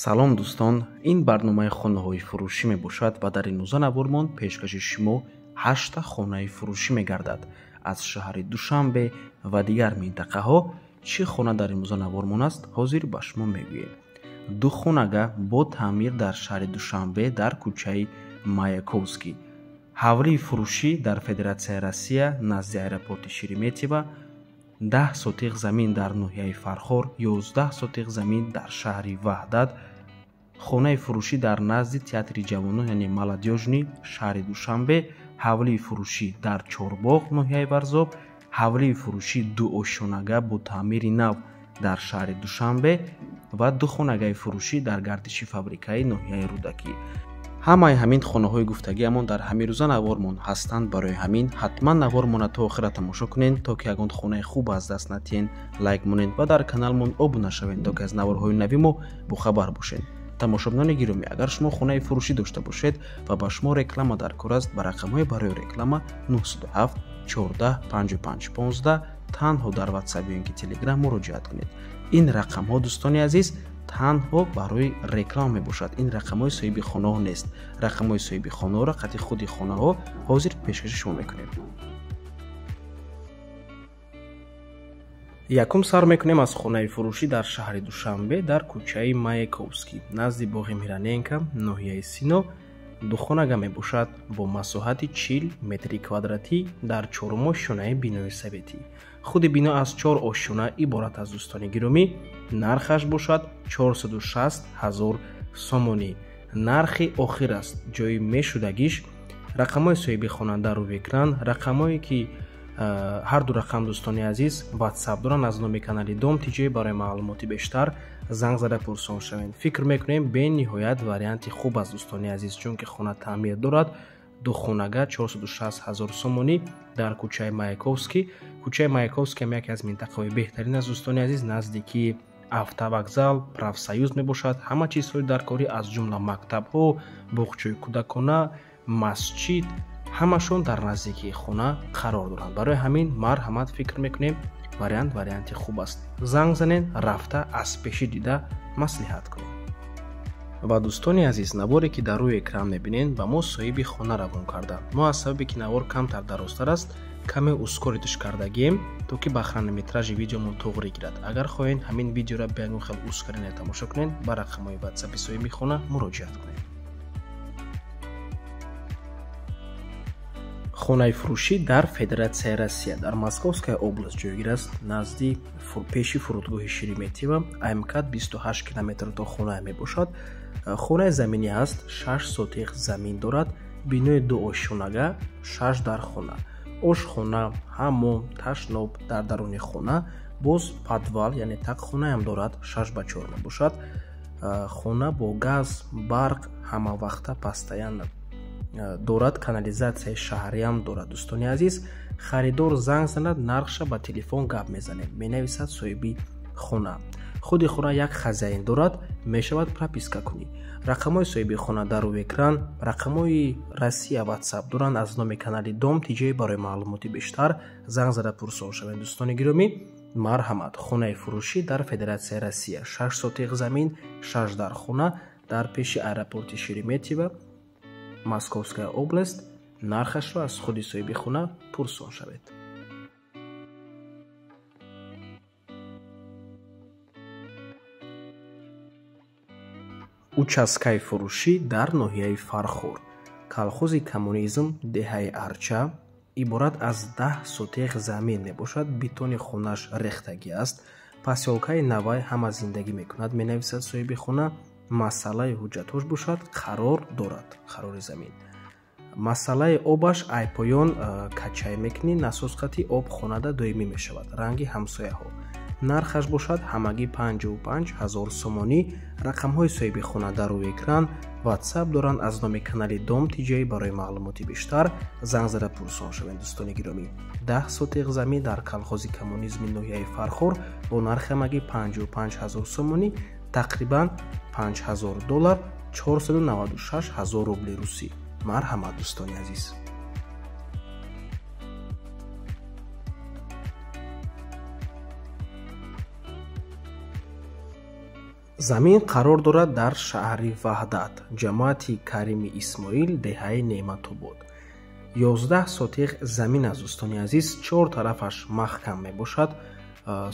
Салом дӯстон, ин барномаи хонаҳои фурӯшӣ мебошад ва дар имрӯза навормон пешкаши шумо 8 хонаи фурӯшӣ мегардад. Аз шаҳри Душанбе ва дигар минтақаҳо чӣ хона дар имрӯза навормон аст, ҳозир ба шумо мегӯем. Ду хонага бо таъмир дар шаҳри Душанбе дар кӯчаи Маяковский. Ҳавлии фурӯшӣ дар Федератсияи Россия назди аэропорти Шереметьево, 10 сотиқ замин дар ноҳияи Фархор, 11 сотиқ замин дар шаҳри Ваҳдат, хонаи фурӯшӣ дар назди театри ҷавонон, яъне Молодёжный, шаҳри Душанбе, ҳавлии фурӯшӣ дар Чорбоғ, ноҳияи Варзоб, ҳавлии фурӯшӣ дуошонага бо таъмири нав дар шаҳри Душанбе ва ду хонагаи фурӯшӣ дар гардиши фабрикаи ноҳияи Рӯдакӣ. Ҳамаи ҳамин хонаҳои гуфтагиамон дар ҳамин рӯза навормон ҳастанд. Барои ҳамин ҳатман навормона то охира тамошо кунед, то ки ягон хонаи хуб аз даст натиҳен, лайк монед ва дар каналмон обуна шавед, то ки аз наворҳои нави мо бохабар бошед. Тамошобинони гиромӣ, агар шумо хонаи фурӯшӣ дошта бошед ва ба шумо реклама дар кор аст, ба рақамҳои барои реклама 907 14 55 15 танҳо дар WhatsApp ё ин ки Telegram муроҷиат кунед. Ин рақамҳо, дӯстони азиз, танҳо барои реклама мебошад. Ин рақамҳои соҳиби хонаҳо нест. Рақамҳои соҳиби хонаҳоро қати худи хонаҳо ҳозир пешкаши шумо мекунем. Якум сар мекунем аз хонаи фурӯшӣ дар шаҳри Душанбе дар кӯчаи Маяковский назди боғи Мироненко, ноҳияи Сино. Ду хонага мебошад бо масоҳати 40 метри квадратӣ дар чорум ошёнаи бинои советӣ. Худи бино аз 4 ошёна иборат аст, дӯстони гиромӣ. Нархаш бошад 460 000 сомонӣ. Нархи охир аст, ҷои мешудагиш. Рақамҳои соҳиби хонанда рӯи экран, рақамҳое ки ҳар ду рақам, дӯстони азиз, WhatsApp доранд аз номи канали Дом ТЖ. Барои маълумоти бештар занг зада пурсон шавед. Фикр мекунем бениҳоят варианти хуб аст, дӯстони азиз, чунки хона таъмир дорад. Ду хонага 460 000 сомонӣ дар кӯчаи Маяковский. Кӯчаи Маяковский ҳам яке аз минтақаҳои беҳтарин аст, дӯстони азиз, наздики автовокзал, профсоюз мебошад. Ҳама чизҳои даркорӣ аз ҷумла мактабҳо, боғчаи кӯдакона, масҷид, ҳамашон дар наздикии хона қарор доранд. Барои ҳамин марҳамат, фикр мекунем варианти хуб аст. Занг занед, рафта аз пешӣ дида маслиҳат кунед. Ва дӯстони азиз, наворе ки дар рӯи экран мебинед, ба мо соҳиби хона равон карданд. Мо аз сабабе ки навор камтар дарозтар аст, каме ускориташ кардагием, то ки ба хронометражи видеомон туғрӣ гирад. Агар хоҳед ҳамин видеоро ба ягон хел ускорение тамошо кунед, ба рақамҳои WhatsApp-и соҳиби хона муроҷиат кунед. Хонаи фурӯшӣ дар Федератсияи Россия дар Московская область ҷойгир аст, назди пеши фурудгоҳи Шереметьево, АМКАД 28 километр то хонае мебошад. Хонаи заминӣ аст, 6 сотиқ замин дорад, бинои дуошонага, 6 дар хона, ошхона, ҳаммом, ташноб дар даруни хона, боз подвал, яъне тақхонаам дорад, 6 ба 4 мебошад. Хона бо газ, барқ ҳамавақта постоянно дорад, канализатсияи шаҳриам дорад. Дӯстони азиз, харидор занг занад, нархша ба телефон гап мезанем, менависад соҳиби хона. Худи хона як хазяин дорад, мешавад прописка кунӣ. Рақамҳои соҳиби хона дар рӯи экран, рақамҳои Россия WhatsApp доранд аз номи канали Дом ТЖ. Барои маълумоти бештар занг зада пурсон шавед. Дӯстони гиромӣ, марҳамат, хонаи фурӯшӣ дар Федератсияи Россия, 6 сотиқ замин, 6 дар хона, дар пеши аэропорти Шереметьево, Московская область. Нархашро аз худи соҳиби хона пурсон шавед. Участкаи фурӯшӣ дар ноҳияи Фархор, колхози коммунизм, деҳаи Арча, иборат аз 10 сотиқ замин мебошад. Бетони хонаш рехтагӣ аст. Посёлкаи навай ҳама зиндагӣ мекунад, менависад соҳиби хона. Масъалаи ҳуҷҷатҳош бошад, қарор дорад, қарори замин. Масъалаи обаш айпоён качай мекунӣ, насос қати об хонада доимӣ мешавад, ранги ҳамсояҳо. Нархаш бошад ҳамагӣ 55 000 сомонӣ. Рақамҳои соҳиби хона дар рӯи экран, WhatsApp доранд аз номи канали Дом ТЖ. Барои маълумоти бештар занг зада пурсон шавед, дӯстони гиромӣ. 10 сотиқ замин дар колхози коммунизми ноҳияи Фархор бо нархи ҳамагӣ 55 000 сомонӣ, тақрибан 5000 доллар, 496 000 рубли русӣ. Марҳамат, дӯстони азиз. Замин қарор дорад дар шаҳри Ваҳдат, ҷамоати Карими Исмоил, деҳаи Неъматобод. 11 сотиқ замин аст, дӯстони азиз, 4 тарафаш маҳкам мебошад.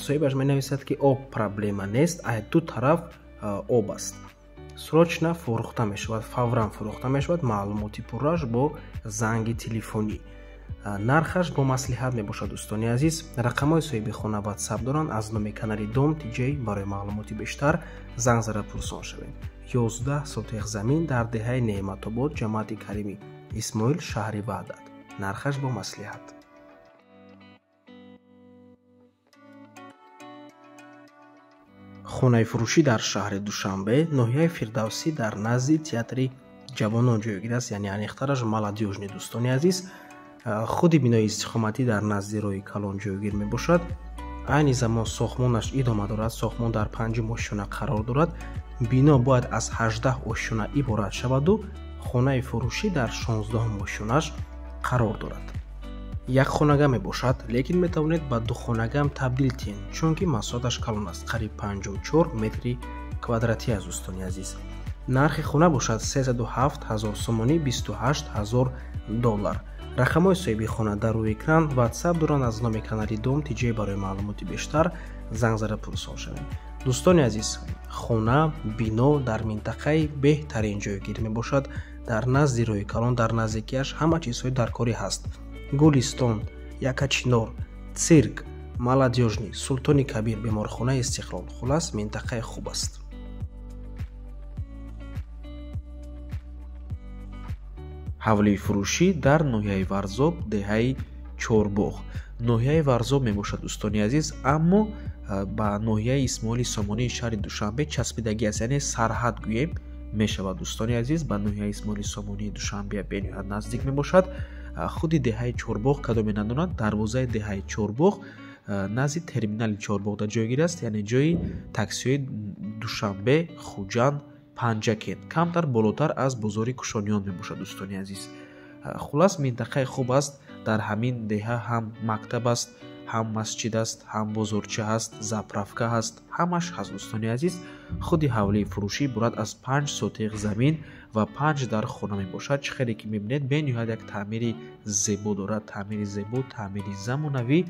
Соҳибаш менависад, ки об проблема нест, ай ду тараф об аст. Срочно фурӯхта мешавад, фавран фурӯхта мешавад. Маълумоти пурраш бо занги телефонӣ. Нархаш бо маслиҳат мебошад, дӯстони азиз. Рақамҳои соҳиби хона WhatsApp доранд. Аз номи канали Дом ТЖ барои маълумоти бештар занг зада пурсон шавед. 11 сотиқ замин дар деҳаи Неъматобод, ҷамоати Карими Исмоил, шаҳри Ваҳдат. Нархаш бо маслиҳат. Хонаи фурӯшӣ дар шаҳри Душанбе, ноҳияи Фирдавсӣ, дар назди театри ҷавонон ҷойгир аст, яъне аниқтараш Молодёжни, дӯстони азиз. Худи бинои истиқоматӣ дар назди роҳи калон ҷойгир мебошад. Айни замон сохтмонаш идома дорад. Сохтмон дар 5 ошёна қарор дорад. Бино бояд аз 18 ошёна иборат шаваду хонаи фурӯшӣ дар 16 ошёнаш қарор дорад. Як хонага мебошад, лекин метавонед ба ду хонагаам табдил диҳед, чунки масоҳаташ калон аст, қариб 54 метри квадратӣ аст, дӯстони азиз. Нархи хона бошад 307 000 сомонӣ, 28 000 доллар. Рақамҳои соҳиби хона дар рӯи экран, WhatsApp доранд. Аз номи канали Дом ТЖ барои маълумоти бештар занг зада пурсон шавед. Дӯстони азиз, хона бино дар минтақаи беҳтарин ҷойгир мебошад. Дар назди роҳи калон, дар наздикиаш ҳама чизҳои даркорӣ ҳаст: Гулистон, Якачинор, цирк, Молодёжни, Султони Кабир, беморхонаи Истиқлол. Хулас, минтақаи хуб аст. Ҳавлии фурӯшӣ дар ноҳияи Варзоб, деҳаи Чорбоғ. Ноҳияи Варзоб мебошад, дӯстони азиз, аммо ба ноҳияи Исмоили Сомонии шаҳри Душанбе часпидагӣ аст, яъне сарҳад гӯем мешавад, дӯстони азиз. Ба ноҳияи Исмоили Сомонии Душанбе бениҳоят наздик мебошад. Худи деҳаи Чорбоғ кадоме надонад, дарвозаи деҳаи Чорбоғ назди терминали Чорбоғда ҷойгир аст, яъне ҷойи таксиҳои Душанбе, Хуҷанд, Панҷакент, камтар болотар аз бозори Кушониён мебошад, дӯстони азиз. Хулас, минтақаи хуб аст. Дар ҳамин деҳа ҳам мактаб аст, ҳам масҷид аст, ҳам бозорча ҳаст, заправка ҳаст, ҳамаш ҳаст, дӯстони азиз. Худи ҳавлии фурӯшӣ иборат аз 5 сотиқ замин ва 5 дар хона мебошад. Чӣ хеле ки мебинед, бениҳоят як таъмири зебо дорад, таъмири зебо, таъмири замонавӣ.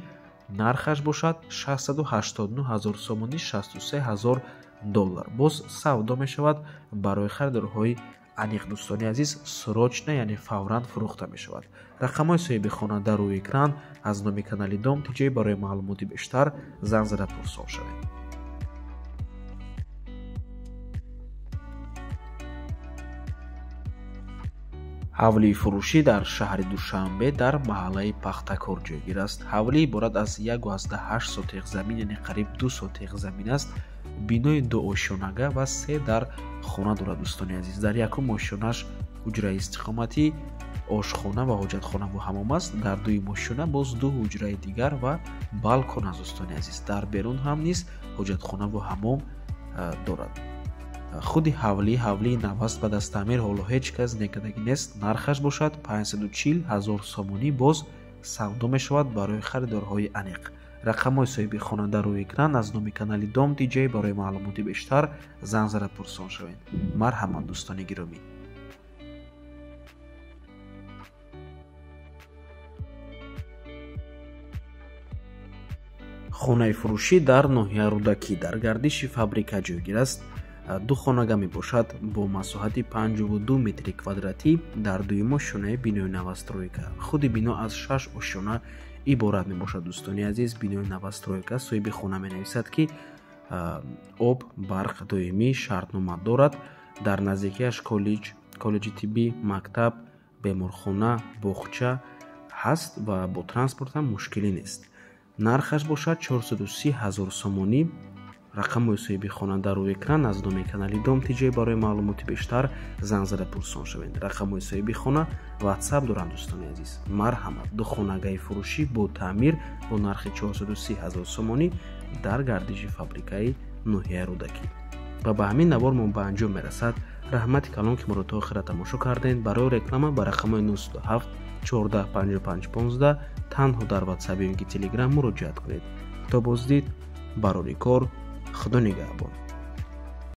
Нархаш бошад 689 000 сомонӣ, 63 000 доллар. Боз савдо мешавад барои харидорҳои аниқ, дӯстони азиз. Срочно, яъне фавран фурӯхта мешавад. Рақамҳои соҳиби хона дар рӯи экран. Аз номи канали Дом ТЖ барои маълумоти бештар занг зада пурсон шавед. Ҳавлии фурӯшӣ дар шаҳри Душанбе, дар маҳаллаи Пахтакор ҷойгир аст. Ҳавлӣ иборат аз 1,8 сотиқ замин, яъне қариб 2 сотиқ замин аст. Бинои дуошёнага ва 3 дар хона дорад, дӯстони азиз. Дар якум ошёнаш ҳуҷраи истиқоматӣ, ошхона ва ҳоҷатхона ва ҳамом аст. Дар дуюм ошёна боз 2 ҳуҷраи дигар ва балкон аст, дӯстони азиз. Дар берун ҳам низ ҳоҷатхона ва ҳамом дорад. Худи ҳавлӣ ҳавлии нав аст, ба даст таъмир ҳоло ҳеҷ кас некардагӣ нест. Нархаш бошад 540 000 сомонӣ, боз савдо мешавад барои харидорҳои аниқ. Рақамҳои соҳиби хона дар рӯи экран. Аз номи канали Дом ТЖ барои маълумоти бештар занг зада пурсон шавед. Марҳамат, дӯстони гиромӣ. Хонаи фурӯшӣ дар ноҳияи Рӯдакӣ, дар гардиши фабрика ҷойгир аст. Ду хонага мебошад бо масоҳати 52 метри квадратӣ дар дуюм ошёнаи бинои новостройка. Худи бино аз 6 ошёна иборат мебошад, дӯстони азиз. Бинои новостройка. Соҳиби хона менависад, ки об, барқ доимӣ, шартнома дорад. Дар наздикиаш коллеҷ, коллеҷи тиббӣ, мактаб, беморхона, боғча ҳаст ва бо транспорт ҳам мушкилӣ нест. Нархаш бошад 430 000 сомонӣ. Рақамҳои соҳиби хона дар рӯи экран. Аз номи канали Дом ТЖ барои маълумоти бештар занг зада пурсон шавед. Рақамҳои соҳиби хона WhatsApp доранд, дӯстони азиз. Марҳамат, ду хонагаи фурӯшӣ бо таъмир бо нархи 430 000 сомонӣ дар гардиши фабрикаи ноҳияи Рӯдакӣ. Ва ба ҳамин навор мо ба анҷом мерасад. Раҳмати калон, ки моро то охира тамошо кардед. Барои реклама ба рақамҳои 907 14 55 15 танҳо дар WhatsApp ё ин ки Telegram муроҷиат кунед. То боздид, барори кор, Худо нигаҳбон.